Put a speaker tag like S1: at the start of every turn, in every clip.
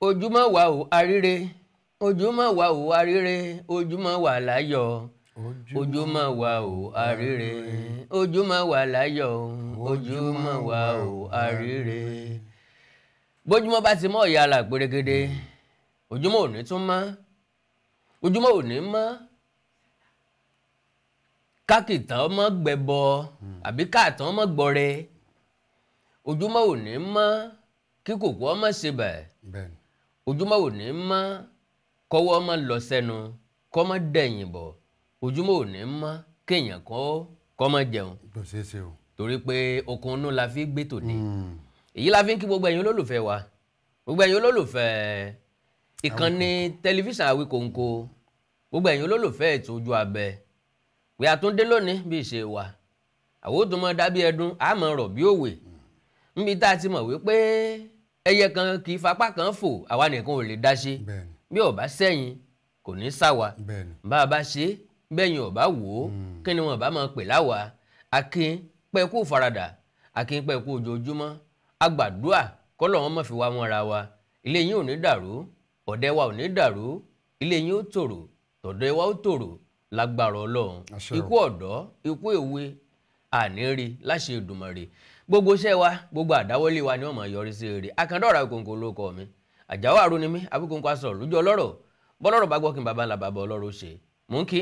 S1: Ojúmọ́ wa ò aríre, ojúmọ́ wa ò aríre, ojúmọ́ wa láyọ̀, ojúmọ́ wa ò aríre, ojúmọ́ wa láyọ̀, ojúmọ́ wa ò aríre. Bójúmọ́ bá ti mọ́ ọ̀yà àlà pérégede, ojúmọ́ ò ní tún mọ́, ojúmọ́ ò ní mọ́, kákìtàn ọmọ gbẹbọ àbí káàtàn ọmọ gbọrẹ, ojúmọ́ ò ní mọ́ kí kòkó ọmọ ṣebẹ̀, ojúmọ́ ò ní mọ́ kọ́wọ́ ọmọ lọ sẹ́nu kọ́mọ dẹ̀yìn bọ̀, ojúmọ́ ò ní mọ́ kéèyàn kọ́mọ jẹun, torí pé okun inú la fi gbé tòní. Èyí la fi ń kí gbogbo ẹ̀yin olólùfẹ́ wa, gbogbo ẹ̀yin olólùfẹ́ ìkànnì tẹlifíṣàn Awíkonko, gbogbo ẹ̀yin olólùfẹ́ ètò Ojú Abẹ, pé a tún dé lónìí bí ìṣe wa. Àwọn ò tún mọ dábí ẹdun, a mọ rọ̀ bí òwe, níbi tá a ti mọ̀ wípé ẹyẹ kan kì í fapá kan fò, àwa nìkan ò lè dá ṣe, bí ó bá sẹ́yìn kò ní sá wa, bá a bá ṣe bẹ́yìn ò bá wò ó, kí ni wọn bá máa pè láwa. Akin pẹ́ kú faradà, akin pẹ́ kú ojoojúmọ́, agbàdúà kọ́lọ̀ wọn mọ̀ fi wá wọn ra wa. Ilé yín ò ní dàrú, ọ̀dẹ̀ wa ò ní dàrú, ilé yín ó tòrò, tọ̀dọ̀ wa ó tòrò lágbára Ọlọ́run. Ikú ọ̀dọ́, ikú èwe àní rí láṣẹ Èdùmàrè. Gbogbo iṣẹ́ wa, gbogbo àdáwọ́lé wa ni wọ́n máa yọrí sí rere. Àkàndọ̀rọ̀ Awíkonko ló kọ mi, Àjàó àrò ni mí, Awíkonko aṣọ lójú ọlọ́rọ̀, bọ́lọ́rọ̀ bá gbọ́ kí n bàbá ńlá bàbá ọlọ́rọ̀ ṣe. Mò ń kí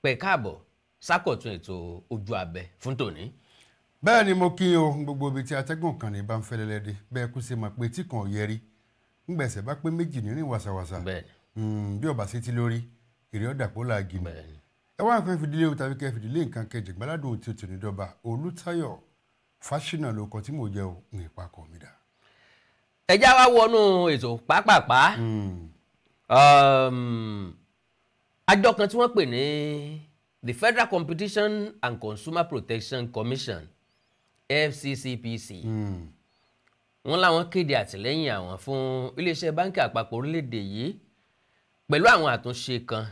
S1: pẹ̀ káàbọ̀ sákọ̀tún ètò Ojú Abẹ fún tòní.
S2: Bẹ́ẹ̀ ni mo kí o, gbogbo ibi tí atẹ́gùn kan ní bá ń fẹ́lẹ́lẹ́ dé, bẹ́ẹ̀ kú sí mọ̀ pé tí kan ò yẹrí ńgbẹ̀sẹ̀ bá pé méjì nírìn wàsàwàsà, bí ọba sí ti lórí èrè ọ̀dàpọ̀ làágì ni. Ẹ wá nǹkan fìdílé o tàbí kẹ́ fìdílé nǹkan kẹjẹ gbáládùn tí o tì ní dọ́ba. Olùtayọ̀ Fáṣínà ló kọ tí mò ń jẹ o, ń ipa kọ mi dà.
S1: Ẹ já wá wọnú ètò pápápá. Àjọ kan tí wọ́n pè ní the Federal Competition and Consumer Protection Commission, FCCPC, wọ́n láwọn kéde àtìlẹ́yìn àwọn fún iléeṣẹ́ báńkì àpapọ̀ orílẹ̀-èdè yìí pẹ̀lú àwọn àtúnṣe kan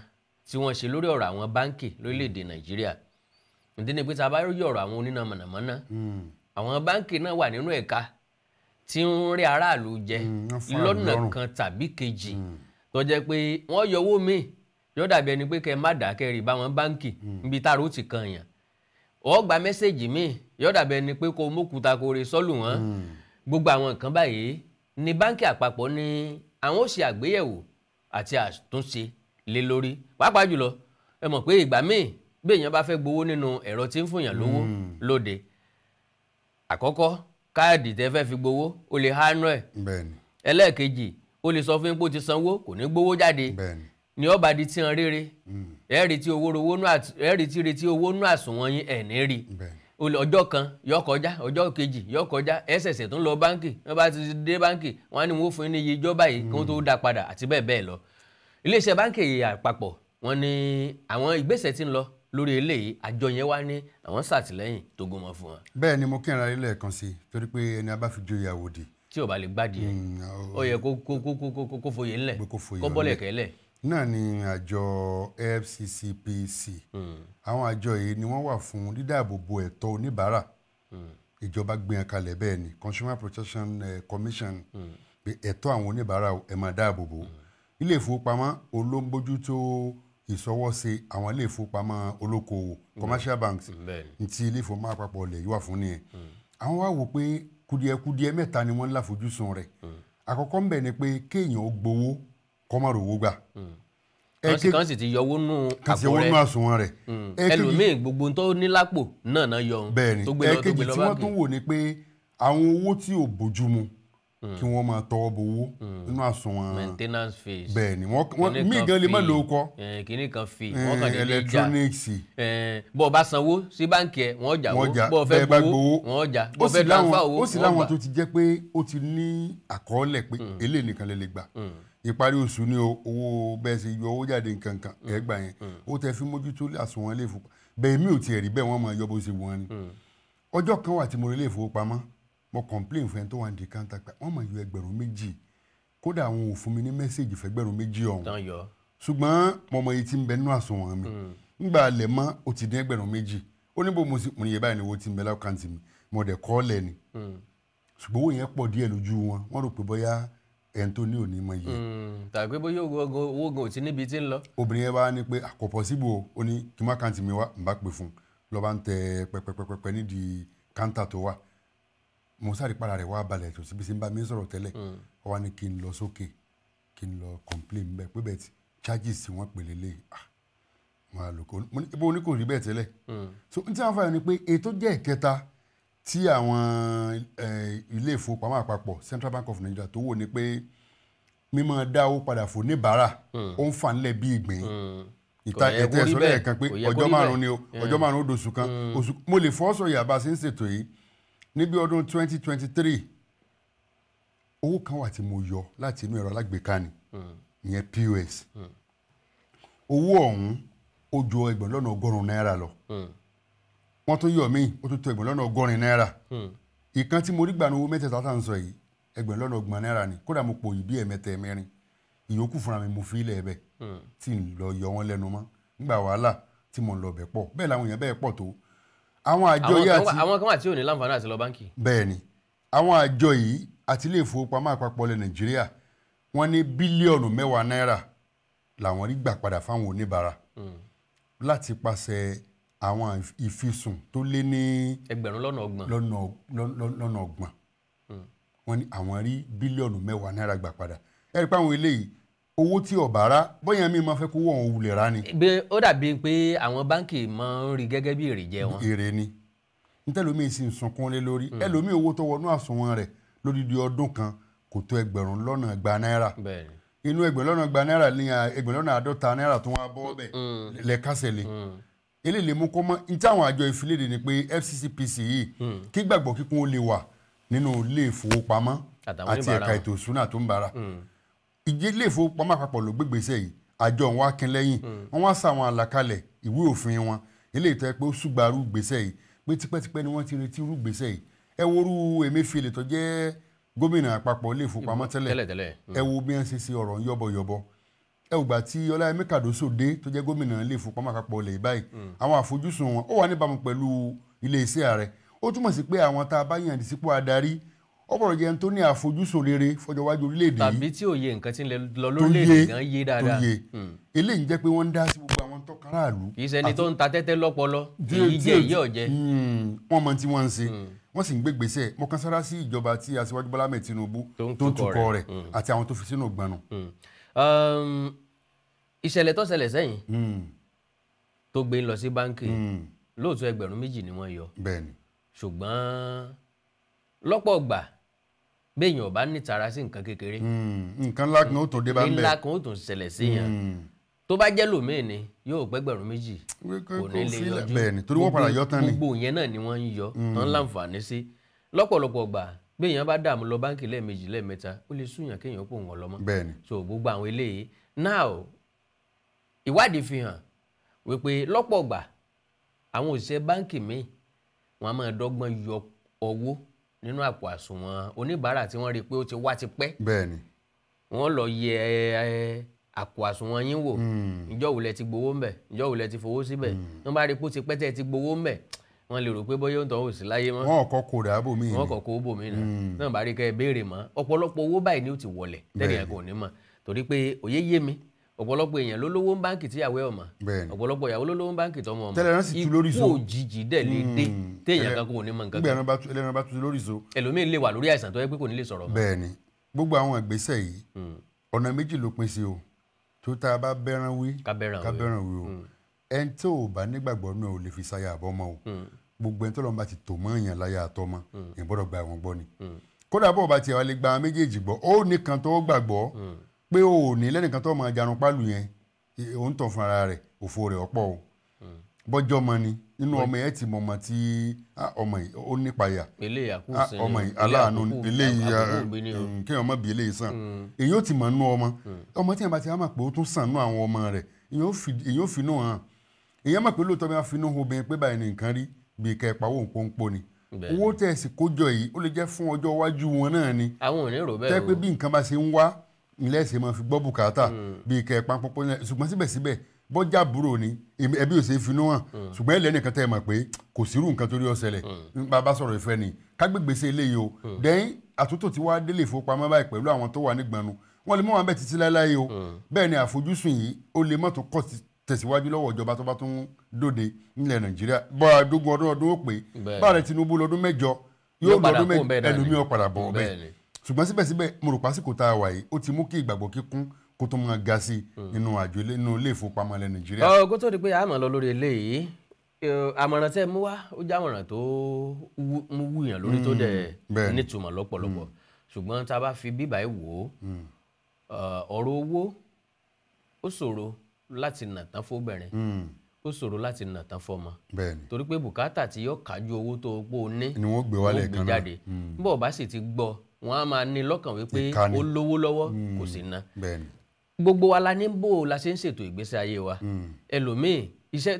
S1: tí wọ́n ṣe lórí ọ̀rọ̀ àwọn báńkì lórílẹ̀-èdè Nàìjíríà. Ìdí ni pé tá a bá rí ọ̀rọ̀ àwọn oníná mọ̀nàmọ́ná, àwọn báńkì náà wà nínú ẹ̀ka tí ń rí aráàlú jẹ lọ́nà kan tàbí kejì, tó jẹ́ pé wọ́n yọ owó míì yóò dàbí ẹni pé kẹ́ ẹ má dà kẹ́ rí bá wọn báńkì níbi táàrà ó ti kan yàn. Ó gba mẹ́sẹ̀gì míì yóò dàbí ẹni pé kó mókúta kó re sọ́lù wọn. Gbogbo àwọn nǹkan báyìí ni báńkì àpapọ̀ ní àwọn ó ṣe àgbéyẹ̀wò àti àtúnṣe lé lórí. Pàápàá jùlọ ẹ mọ̀ pé ìgbà míì bí èèyàn bá fẹ́ gbowó nínú ẹ̀rọ tí ń fún yàn lówó lóde, àkọ́kọ́ káàdì tẹ́ fẹ́ fi gbowó ó lè hánú ẹ̀, ẹlẹ́ẹ̀kejì ó lè sọ fún yín pé ó ti sanwó kò ní gbowó jáde, ni ọba di tí ń rere ẹ̀rí tí owó nú àsùnwọ̀n yín ẹ̀ ní rí. Ọjọ́ kan yọ kọjá, ọjọ́ kejì yọ kọjá, ẹ ṣẹ̀ṣẹ̀ tó ń lọ báńkì, wọ́n bá ti dé báńkì wọ́n á ní wọ́n fún yín ní iye ìjọba yìí kí wọ́n tó dá padà àti bẹ́ẹ̀ bẹ́ẹ̀ lọ. Iléeṣẹ́ báńkì àpapọ̀ wọ́n ní àwọn ìgbésẹ̀ tí ń lọ lórí eléyìí, àjọ yẹn wá ní àwọn ṣàtìlẹ́yìn tó gúnmọ́ fún wọn.
S2: Bẹ́ẹ̀ ni mo kí ara ilé ẹ̀kan sí, torí pé ẹni a bá fi joyè àwòdì
S1: tí ò bá lè gbádìí ẹ̀ ó yẹ kó foyè ńlẹ̀, kó bọ́lẹ̀ kẹ́lẹ̀.
S2: Náà ni àjọ FCCPC, àwọn àjọ yìí ni wọ́n wà fún dídáàbòbò ẹ̀tọ́ oníbàárà. Ìjọba gbé wọn kalẹ̀ bẹ́ẹ̀ ni Consumer Protection Commission, pé ẹ̀tọ́ àwọn oníbàárà ẹ̀ máa dáàbòbò. Ilé ìfowópamọ́ olóńbójútó ìsọwọ́sí àwọn ilé ìfowópamọ́ olókoòwò, commercial banks, ti ilé ìfowópamọ́ àpapọ̀ ilẹ̀ yìí wà fún nìyẹn. Àwọn wá wò pé kùdìẹ̀kudiẹ mẹ́ta ni wọ́n ń láfojúsùn rẹ̀. Àkọ́kọ́ ń bẹ̀ ni pé kéèyàn ó gbowó kó má rówó gbà.
S1: Kan sì ti yọwó nù àpò rẹ̀,
S2: àsùnwọ̀n rẹ̀.
S1: Ẹlòmíì gbogbo tó ní lápò náà náà yọ
S2: ohun tó gbé lọ tó gbé lọ báńkì. Ẹ̀kejì tí wọ́n tún wò ni pé àwọn owó tí ò bójúmu kí wọ́n máa tọwọ́ bọ owó nínú àsùnwọ̀n.
S1: Maintenance fees.
S2: Bẹ́ẹ̀ ni wọ́n mí gan lè má lo kọ́.
S1: Kìíní kan fee wọ́n kàn déédéé já
S2: electronics.
S1: Bó o bá sanwó sí báńkì ẹ̀ wọ́n jà wó, bó o fẹ́ gbowó wọ́n jà, bó o fẹ́ transfer owó wọ́n gbà.
S2: Ó sì láwọn tó ti jẹ́ pé ó ti ní àkọọ́lẹ̀ pé eléyìí nìkan lè gbà. Ìparí oṣù ni owó bẹ́ẹ̀ ṣe yọ owó jáde nǹkankan ẹ̀ gbà yẹn, ó tẹ fi mójútó àsùnwọ̀n ilé ìfowópamọ́. Bẹ́ẹ̀ mi ò tiẹ̀ rí bẹ́ẹ̀, wọ́n máa yọ bó ṣe wọ́n ni. Ọjọ́ kan wà tí mo rí ilé ìfowópamọ́, mo complain fún ẹni tó wà ní counter pé wọ́n máa yọ 2,000, kódà àwọn ò fún mi ní mẹ́sẹ̀gì fẹ́gbẹ̀rún 2,000 ọ̀hún, ṣùgbọ́n mo mọ iye tí ń bẹ nínú àsùnwọ̀n mi. Ńgbà lẹ̀ mọ́ ó ti dín 2,000, ó ní bó mo sì mo ní iye báyìí ni owó tí ń bẹ lákàntì mi, mo dẹ̀ kọ́ lẹ̀ ni. Ṣùgbọ́n owó yẹn pọ̀ díẹ̀ lójú wọn, wọ́n rò pé bóyá Ẹni tó ní òní mọ iye.
S1: Tàbí bóyá owó gan ò ti níbi tí ń lọ.
S2: Obìnrin yẹn bá ní pé àkọ́pọ̀ síbò, ó ní kí n má kàǹtì mi wá, n bá pè fún un, lọ́ bá ń tẹ pẹpẹpẹpẹ nídìí káńtà tó wà. Mo sáré para rẹ̀ wá balẹ̀ tó síbi sí ń bá mi sọ̀rọ̀ tẹ́lẹ̀. Ó wá ní kí n lọ sókè, kí n lọ complain bẹ́ẹ̀ pé bẹ́ẹ̀ tí charges tí wọ́n pè lélẹ̀, ah, mo á lò kó mo ní ibo ní kò rí bẹ́ẹ̀ tẹ́lẹ̀. So n tí wọ́n fà ni pé ètò jẹ́ ìkẹta tí àwọn ilé ìfowópamọ́ àpapọ̀, Central Bank of Nigeria, tó wò ni pé mímọ́ dá owó padà fún oníbàárà ó ń fà ńlẹ̀ bí ìgbín ìta.
S1: Kò yẹ
S2: ètò
S1: kó rí
S2: ẹ̀sọ́
S1: bẹ́ẹ̀.
S2: lẹ́ẹ̀kan pé
S1: Kò yẹ kó
S2: ọjọ́
S1: rí
S2: 5
S1: bẹ́ẹ̀.
S2: ni o, ọjọ́ 5 ó dòṣù kan oṣù. Mo lè fọ́ sọ̀yà bá a ṣe ń ṣètò yìí, níbi ọdún 2023, owó kan wà tí mo yọ láti inú ẹ̀rọ alágbèéká ni, ìyẹn POS. Owó ọ̀hún ó ju 1,100,000 náírà lọ. Wọ́n tún yọ míì, ó tún tó 1,080,000 náírà. Ìkan tí mo rí gbà ní owó mẹ́tẹ̀ẹ̀ta tá à ń sọ yìí, 30,000 náírà ni. Kódà mo pòyì bí ẹ̀mẹ́ta ẹ̀mẹ́rin, ìyókù fúnra mi mo fi ilẹ̀ ẹ̀bẹ̀ tí ń lọ yọ wọ́n lẹ́nu mọ́ nígbà wàhálà tí mo ń lọ bẹ̀ pọ̀ bẹ́ẹ̀ làwọn èèyàn bẹ́ẹ̀ pọ̀ tó àwọn àjọ
S1: Àwọn
S2: yìí
S1: kan
S2: àti
S1: àwọn kan wà tí ò ní láǹfààní àti lọ báńkì.
S2: Bẹ́ẹ̀ ni, àwọn àjọ yìí àti ilé ìfowópamọ́ àpapọ̀ ilẹ̀ Nàìjíríà, wọ́n ní bílíọ̀nù 10 náírà làwọn rí gbà padà fáwọn oníbàárà láti pàṣẹ àwọn ìfisùn tó lé ní
S1: 30,000.
S2: Lọ́nà 30. Wọ́n ní àwọn rí bílíọ̀nù 10 náírà gbà padà. Ẹ rí i pé àwọn eléyìí, owó tí ọ̀bà rà bóyá mi máa fẹ́ kó wọ́n wulẹ̀ rà ni.
S1: Bí ó dàbí pé àwọn báńkì máa ń rí gẹ́gẹ́ bí èrè jẹ wọn.
S2: Èrè ni ntẹ́lómi sì ń sunkún lé lórí. Ẹlòmíì, owó tó wọnú àsùnwọ̀n rẹ̀ lódidi ọdún kan kò tó 200,000 náírà. Inú 200,000 náírà ní 50,000 náírà tó wá bọ́ bẹ̀ lẹ́kásẹ̀ lé. Eléyìí lè mú kó mọ́ ní tí àwọn àjọ ìfiléde ni pé FCCPC yìí, kí gbàgbọ́ kíkún ó lè wà nínú ilé ìfowópamọ́
S1: àtàwọn
S2: àti
S1: oníbàárà
S2: ẹ̀ka
S1: wọn.
S2: Ètò ìṣúná tó ń bára ìjẹ́ ilé ìfowópamọ́ àpapọ̀ ló gbégbèsè yìí. Àjọ òun wá kín lẹ́yìn, wọ́n wá sàwọn àlàkalẹ̀ ìwé òfin wọn eléyìí tó yẹ pé ó ṣùgbàrú gbèsè yìí, pé tipẹ́tipẹ́ ni wọ́n ti retí irú gbèsè yìí. Ẹ worú Emefiele tó jẹ́ gómìnà àpapọ̀ ilé ìfowópamọ́ tẹ́lẹ̀.
S1: Tẹ́lẹ̀tẹ́lẹ̀.
S2: Ẹ wo bí wọ́n ṣe ṣe ọ̀rọ̀ yọ́bọ̀yọ̀bọ̀. Ẹ wò gbà tí Ọláyẹmí Kàdóso dé tó jẹ́ gómìnà ilé ìfowópamọ́ àpapọ̀ ilẹ̀ yìí báyìí, àwọn àfojúsùn wọn ó wà níbàámu pẹ̀lú ilé iṣẹ́ ààrẹ. Ó túmọ̀ sí pé àwọn tá a bá yàn sípò adarí, ó gbọ́dọ̀ jẹ́ ẹni tó ní àfojúsùn rere fọjọ́ iwájú orílẹ̀-èdè yìí.
S1: Tàbí tí òye nǹkan tí ń lọ
S2: Tó
S1: lórílẹ̀‐èdè
S2: yé
S1: gan yé
S2: tó
S1: dáadáa.
S2: yé. Eléyìí ń jẹ́ pé wọ́n ń dá sí gbogbo àwọn tọ́kàráàlú.
S1: Kì í ṣẹni tó ń ta tẹ́tẹ́ lọ́pọlọ, èyí jẹ èyí ọ̀jẹ́.
S2: Wọ́n mọ tí wọ́n ń ṣe, wọ́n sì ń gbé gbèsè. Mo kan sára sí ìjọba tí Aṣíwájú Bọ́lá Ahmed Tinubu
S1: tó ń
S2: tó ń
S1: tukọ̀
S2: tukọ̀ rẹ̀ àti àwọn tó fi sínú ìgbọ̀nù.
S1: Ìṣẹ̀lẹ̀ tó ṣẹlẹ̀ sẹ́yìn tó gbé ń lọ sí báńkì, lóòótọ́ 2,000 ni wọ́n yọ. Ṣùgbọ́n lọ́pọ̀ ọgbà, béèyàn ò bá nítara sí nǹkan kékeré,
S2: Nǹkan ńlá kan ó tó dé bá ń bẹ̀.
S1: Ńlá kan ó tún ṣẹlẹ̀ síyàn. Tó bá jẹ́ lòmíì ni yóò pẹ́ 2,000 kò ní lè yọjú.
S2: Bẹ́ẹ̀ni, torí wọ́n padà yọ tán ni.
S1: Gbogbo yẹn náà ni wọ́n ń yọ tán láǹfààní sí lọ́pọ̀lọpọ̀ ọgbà. Béèyàn bá dààmú lọ báńkì lẹ́ẹ̀mejì, lẹ́ẹ̀mẹ́ta, ó lè súyàn kéèyàn pò wọ́n lọ mọ́. So gbogbo àwọn eléyìí now, ìwádìí fi hàn wípé lọ́pọ̀ ọgbà, àwọn òṣìṣẹ́ báńkì míì, wọ́n á máa dọ́gbọ́n yọ owó nínú àpò àsùnwọ̀n oníbàárà tí wọ́n rí i pé ó ti wá ti pẹ́. Wọ́n lọ yẹ àpò àsùnwọ̀n yín wò, ìjọ́ wo lẹ ti gbowó ńbẹ̀, ìjọ́ wo lẹ ti fowó síbẹ̀. Wọ́n bá rí i pé ó ti pẹ́ tẹ́ ẹ ti gbowó ńbẹ̀, wọ́n lè rò pé bóyá ó ń tọ́ ò sí láyé mọ́.
S2: Wọ́n kọ́ kó dàbò míì
S1: Wọ́n
S2: ni.
S1: kọ̀ kó bòmí náà náà bá rí kẹ́ ẹ béèrè mọ́. Ọ̀pọ̀lọpọ̀ owó báyìí ni ó ti wọlẹ̀ tẹ́lẹ̀ yẹn kò ní mọ̀, torí pé òye yé mi, ọ̀pọ̀lọpọ̀ èèyàn ló lówó ń báǹkì tíyàwó ẹ̀ ọ̀mọ̀. Ọ̀pọ̀lọpọ̀ ìyàwó ló lówó ń báǹkì tọmọ ọmọ.
S2: Tẹ́lẹ̀ náà sì tú lórí
S1: Ikú
S2: so.
S1: òjijì dẹ̀ lè dé téèyàn kan kò ní mọ̀ nǹkan
S2: Nígbà
S1: kan.
S2: ẹlẹ́ran bá tú lórí so.
S1: Ẹlòmíín lè wà lórí àìsàn tó yẹ pé kò ní lè sọ̀rọ̀ mọ́.
S2: Bẹ́ẹ̀ni, gbogbo àwọn ìgbésẹ̀ yìí, ọ̀nà méjì ló pín sí o. Tó tá a bá bẹ́ràn wí,
S1: Ká bẹ́ràn
S2: ká
S1: wí.
S2: bẹ́ràn wí o. Ẹni tó o bá nígbàgbọ́ náà ò lè fi sáyà àbọ́mọ́ o. Gbogbo ẹni tó lọ́n bá ti tò mọ́ èèyàn láyà àtọmọ, èèyàn gbọ́dọ̀ gba àwọn gbọ́ ni. Kódà bó o bá tiẹ̀ wá lè gba àwọn méjèèjì gbọ́, ó nìkan tó gbàgbọ́ pé o ò ní lẹ́nìkan tó máa jarun pálù yẹn, òun tàn fún ara rẹ̀, òfo rẹ̀ ọ̀pọ̀ o. Bọ́jọ́ mọ ni nínú ọmọ yẹn ti mọ̀ ọmọ tí ah, ọmọ yìí ó nípayà.
S1: Eléyìí àkú
S2: Ah,
S1: sí
S2: ọmọ yìí aláàánú eléyìí.
S1: Àkókò òbí ni o.
S2: Kéèyàn má bí eléyìí sàn, èyí ó ti mọ̀ nínú ọmọ. Ọmọ tí yẹn bá ti á mọ̀ pé ó tún sàn nínú àwọn ọmọ rẹ̀, èyí ó finú hàn. Èyí á mọ̀ pé lóòótọ́ bí wọ́n finú hàn obìnrin pé báyìí ni nǹkan rí, bí kẹ́ ẹ pawó nǹkan ni. Owó tẹ̀ sì kójọ yìí, ó lè jẹ́ fún ọjọ́ iwájú wọn náà ni.
S1: Àwọn ò ní rò bẹ́ẹ̀
S2: Tẹ́
S1: o.
S2: pé bí nǹkan bá ṣe ń wá ilé ẹ̀sìn máa fi gbọ́ bùkátà, bí kẹ́ ẹ pa pọ́npọ́n ní. Ṣùgbọ́n síbẹ̀síbẹ̀, bọ́jà búrò ni ẹbí ò ṣe é finú hàn, ṣùgbọ́n ẹlẹ́nìkan tẹ́ ẹ mọ̀ pé kò sírú nǹkan torí ọ̀sẹ̀lẹ̀ nípa bá sọ̀rọ̀ ìfẹ́ ni kágbègbè sí eléyìí o. Then àtúntò tí wàá délé ìfowópamọ́ báyìí pẹ̀lú àwọn tó wà nígbọ̀nù wọ́n lè mọ̀ wọn bẹ́ẹ̀ títí láéláé o. Bẹ́ẹ̀ ni àfojúsùn yìí ó lè mọ̀ tó kọ́ tẹ̀síwájú lọ́wọ́ ìjọba tó bá tún dóde nílẹ̀ Nàìjíríà. Bọ́ àdógún ọdún ọdún ó pé báàrẹ̀ Tinubu lọ́dún 8 yóò lọ́dún 8 ẹlòmíì ó padà bọ̀ bẹ́ẹ̀. Ṣùgbọ́n síbẹ̀síbẹ̀ mo rò pásìkò tá a wà yìí ó ti mú kí ìgbàgbọ́ kíkún kó tó máa ga sí nínú àjọ nínú ilé ìfowópamọ́ ilẹ̀ Nàìjíríà.
S1: Kó tó di pé a máa lọ lórí eléyìí, àmọ̀ràn tẹ́ mú wá ó jẹ́ àmọ̀ràn tó mú wúyàn lórí tó dẹ̀ nítumọ̀ lọ́pọ̀lọpọ̀. Ṣùgbọ́n tá a bá fi bíbá ẹ̀ wò ó, ọ̀rọ̀ owó ó ṣòro láti nà tán fóbìnrin, ó ṣòro láti nà tán fọmọ, torí pé bùkátà tí yóò kájú owó tó pọ̀ ní
S2: ni wọ́n gbé wálẹ̀ kan náà
S1: jáde. Bó bá sì ti gbọ́, wọ́n á máa ní lọ́kàn wípé ó lówó lọ́wọ́ kò sì ná. Gbogbo wa la ní bó la ṣe ń ṣètò ìgbésí ayé wa. Ẹlòmíì iṣẹ́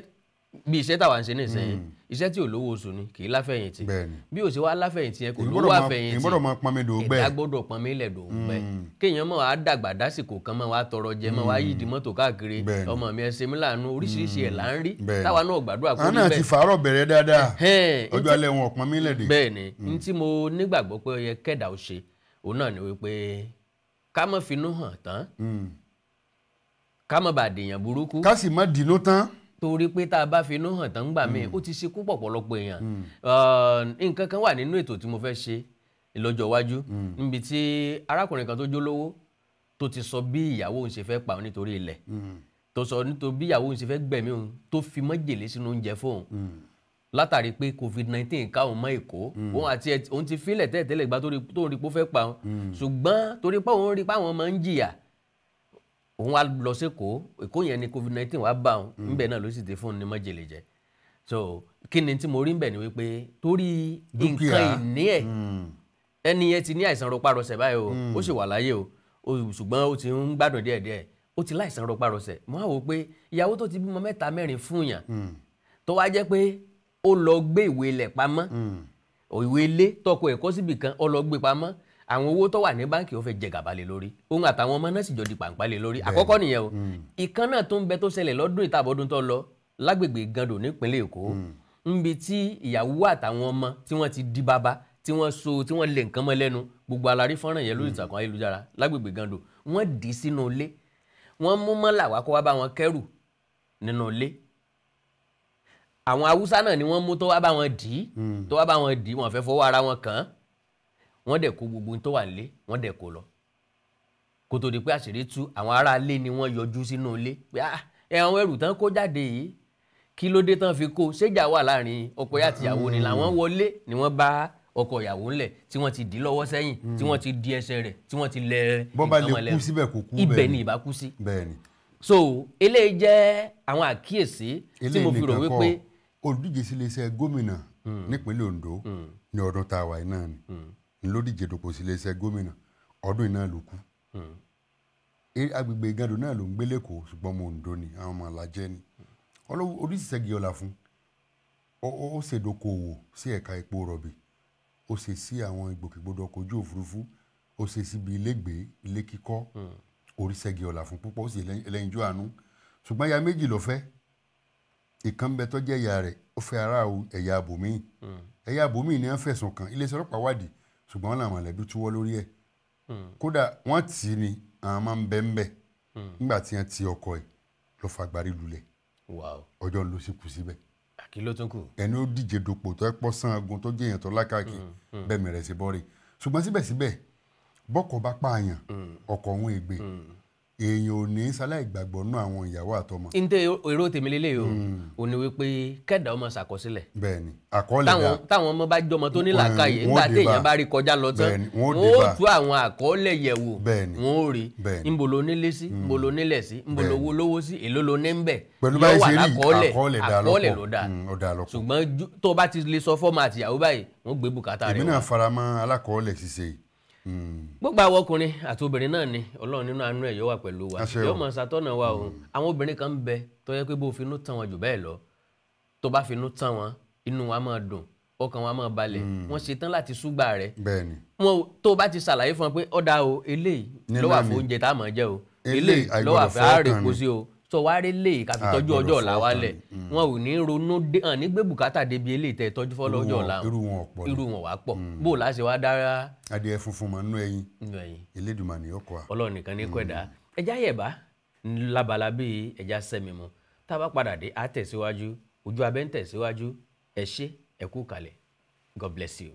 S1: bí iṣẹ́ táwa ń ṣe nísìnyí, iṣẹ́ tí ò lówó oṣù ni, kì í láfẹ̀yìntì. Bí ò ṣe wá láfẹ̀yìntì yẹn kò lówó àfẹ̀yìntì, ẹ̀dá gbọ́dọ̀ pọnmi ilẹ̀ dògbẹ́. Kéèyàn mọ̀ á dàgbà dásìkò kan mọ̀ wá tọrọ jẹ mọ̀ wá yídi mọ́tò káàkiri, ọmọ mi ẹ ṣe mí láàánú, oríṣiríṣi ẹ̀ là ń rí táwa náà gbàdúrà kó rí bẹ́ẹ̀.
S2: Àná ti fàárọ̀ bẹ̀rẹ̀ dáadáa, ọjọ́ alẹ́ wọn pọnmi ilẹ̀ dè.
S1: Bẹ́ẹ̀ ni, n tí mo nígbàgbọ́ pé ó yẹ kẹ́dà ó ṣe òun náà ni wípé ká má finú hàn tán, ká má bàa dèèyàn burúkú,
S2: ká sì má dìnú tán.
S1: Torí pé tá a bá finú hàn tán gbà mí ó ti ṣekú pọ̀pọ̀lọpọ̀ èèyàn. Nǹkan kan wà nínú ètò tí mo fẹ́ ṣe lọ́jọ́ iwájú, níbi tí arákùnrin kan tó jólówó tó ti sọ bí ìyàwó òun ṣe fẹ́ pa òun nítorí ilẹ̀, tó sọ nítorí bí ìyàwó òun ṣe fẹ́ gbẹ̀mí òun, tó fi májèlé sínú oúnjẹ fóun látàrí pé COVID-19 ká òun mọ́ Èkó. Òun àti òun ti fílẹ̀ tẹ́lẹ̀tẹ́lẹ̀ gbà tó rí pé ó fẹ́ pa òun, ṣùgbọ́n torí pé òun rí pé àwọn máa ń jìyà, òun wá lọ sí Èkó. Èkó yẹn ni COVID-19 wá bá òun níbẹ̀ náà ló sì ti fún un ní májèlé jẹ. So kí ni tí mo rí níbẹ̀ ni wípé torí nǹkan ìní ẹ̀, ẹni yẹn ti ní àìsàn rọpárọsẹ̀ báyìí o, ó sì wà láyé o, ṣùgbọ́n ó ti ń gbádùn díẹ̀díẹ̀, ó ti láìsàn rọpárọsẹ̀. Mo á wò pé ìyàwó tó ti bímọ 3 mẹ́rin fún yàn, tó wá jẹ́ pé ó lọ gbé ìwé ilẹ̀ pamọ́, ìwé ilé tọkọ ẹ̀kọ́ síbì kan, ó lọ gbé pamọ́, àwọn owó tó wà ní báǹkì ó fẹ́ jẹ gàba lé lórí, òun àtàwọn ọmọ náà sì jọ di pàǹpá lé lórí. Àkọ́kọ́ nìyẹn o. Ìkan náà tó ń bẹ tó ṣẹlẹ̀ lọ́dún ìtàbọ̀dún tó lọ lágbègbè Gando nípínlẹ̀ Èkó, níbi tí ìyàwó àtàwọn ọmọ tí wọ́n ti di bàbá, tí wọ́n so tí wọ́n lé nǹkan mọ́ lẹ́nu, gbogbo alárí fọ́nrán yẹn lórí ìtàkùn ayélujára lágbègbè Gando, wọ́n dì í sínú ilé, wọ́n mú mọ́là wá kó wá bá wọn kẹ́rù nínú ilé. Àwọn Haúsá náà ni wọ́n mú tó wá bá wọn dì í, tó wá bá wọn dì í, wọ́n fẹ́ fọwọ́ ara wọn kàn án, wọ́n dẹ̀ kó gbogbo tó wà nílé, wọ́n dẹ̀ kó lọ. Kó tó di pé àṣírí tú, àwọn ará ilé ni wọ́n yọjú sínú ilé pé ẹ àwọn ẹrù tán kó jáde yìí, kí ló dé tán fi kó, ṣéjà wà láàrin ọkọ àti ìyàwó ni? Làwọn wọlé ni wọ́n bá ọkọ ìyàwó ńlẹ̀ tí wọ́n ti dì lọ́wọ́ sẹ́yìn, tí wọ́n ti di ẹsẹ̀ rẹ̀, tí wọ́n ti lẹ
S2: nǹkan mọ́lẹ̀,
S1: ibẹ̀ ni ìbá kú sí. So eléyìí jẹ́ àwọn àkíyèsí tí mo fi rò wípé
S2: olùdíje sí iléeṣẹ́ gómìnà nípínlẹ̀ Ondo ní ọdún tá a wà náà ni ló díje dupò sí iléeṣẹ́ gómìnà, ọdún iná ló kú. Agbègbè Igando náà ló ń gbé lẹ́kọ̀ọ́, ṣùgbọ́n ọmọ Ondo ni, àwọn ọmọ alájẹ́ ni. Oríṣiríṣi ọ̀la fún ó ṣèdókòwò sí ẹ̀ka epo rọ̀bì, ó ṣe sí àwọn ìgbòkègbodò ọkọ̀ ojú òfurufú, ó ṣe síbi ilégbèé, ilé kíkọ́, oríṣiríṣi ọ̀la fún púpọ̀, ó sì ẹlẹ́yinjú àánú. Ṣùgbọ́n ìyá méjì ló fẹ́, ìkan bẹ tó jẹ́ ìyá rẹ̀, ó fẹ́ ará ẹ̀yà abòmíì, ẹ̀yà abòmíì ni wọ́n fẹ̀sùn kàn, iléeṣẹ́ ọlọ́pàá wádìí, ṣùgbọ́n wọn làwọn mọ̀lẹ́bí túwọ́ lórí ẹ̀. Kódà wọ́n tì í ni àwọn máa ń bẹ́ ń bẹ̀ nígbà tí wọ́n ti ọkọ ẹ̀ lọ fagbárí lulẹ̀, ọjọ́ ló sì kú síbẹ̀.
S1: Kí ló tún kù?
S2: Ẹni ó díje dupò tó ẹ pọ́ sán agun tó jẹ́ èèyàn tó lákàkì bẹ́ẹ̀ mẹ̀rẹ̀ sí bọ́ọ̀rì. Ṣùgbọ́n síbẹ̀síbẹ̀ bọ́kọ̀ bá pààyàn ọkọ̀ òun ègbè, èèyàn ò ní sáláì gbàgbọ́ nú àwọn ìyàwó àtọmọ.
S1: Ǹtẹ èrò tèmi lélẹ̀ o, ò ní wípé kẹ́dà ọmọ ṣàkọsílẹ̀.
S2: Bẹ́ẹ̀ni, àkọọ́lẹ̀ dá.
S1: Táwọn ọmọ bá jọmọ tó ní làákàyè, nígbà téèyàn bá rí kọjá lọ tán, wọ́n ó tú àwọn àkọọ́lẹ̀ yẹ̀ wò, wọ́n ó rí ńbo lo nílé sí, ńbo lo nílẹ̀ sí, ńbo lo wo lówó sí, èló lo ní ń bẹ̀.
S2: Pẹ̀lú báyìí ṣe rí àkọọ́lẹ̀
S1: àkọọ́lẹ̀ ló dáa. Ṣùgbọ́n tó bá ti lè sọ fọ́mọ àtìyàwó báyìí, wọ́n gbé bùkátà rẹ̀ wá.
S2: Èmi náà faramọ́ alákọọ́lẹ̀ ṣíṣe yìí.
S1: Gbogbo àwọn ọkùnrin àti obìnrin náà ni Ọlọ́run nínú àánú ẹ̀ yóò wà pẹ̀lú wa, yóò mọ̀ ṣàtọ́nà wa o. Àwọn obìnrin kan ń bẹ tó yẹ pé bó finú tán wọn jù bẹ́ẹ̀ lọ, tó bá finú tán wọn, inú wa máa dùn, ọkàn wa máa balẹ̀, wọ́n ṣetán láti súgbà rẹ̀. Wọn tó bá ti ṣàlàyé fún wọn pé ọ̀dà o, eléyìí ló wà fún oúnjẹ tá a máa jẹ o, eléyìí ló wà fún àárẹ̀ kó sí o, Sọ wá rí lè ká fi
S2: A
S1: tọ́jú
S2: gbọ́dọ̀
S1: ọjọ́ ọ̀la
S2: fọwọ́
S1: wa
S2: kàn
S1: lẹ̀.
S2: ní.
S1: Wọn ò ní ronú dé hàn ní gbé bùkátà débi eléyìí tẹ́ tọ́jú fọ́lọ́jọ́ ọ̀la.
S2: Irú wọn ọ̀pọ̀ ni.
S1: Irú wọn wá pọ̀. Bó o láṣẹ wá dára
S2: Adìẹ funfun mọ̀ nínú ẹyin.
S1: Nínú ẹ̀yìn.
S2: Elédùmarè ọkọ̀ à.
S1: Ọlọ́run nìkan ní kọ́ ẹ̀dá. Ẹja yẹ̀bá lábala bíi ẹja sẹ́mi mu. Tá a bá padà dé, á tẹ̀síwájú. Ojú abẹ́ ń tẹ̀síwájú. Ẹ ṣé, ẹ kú kalẹ̀. God bless you.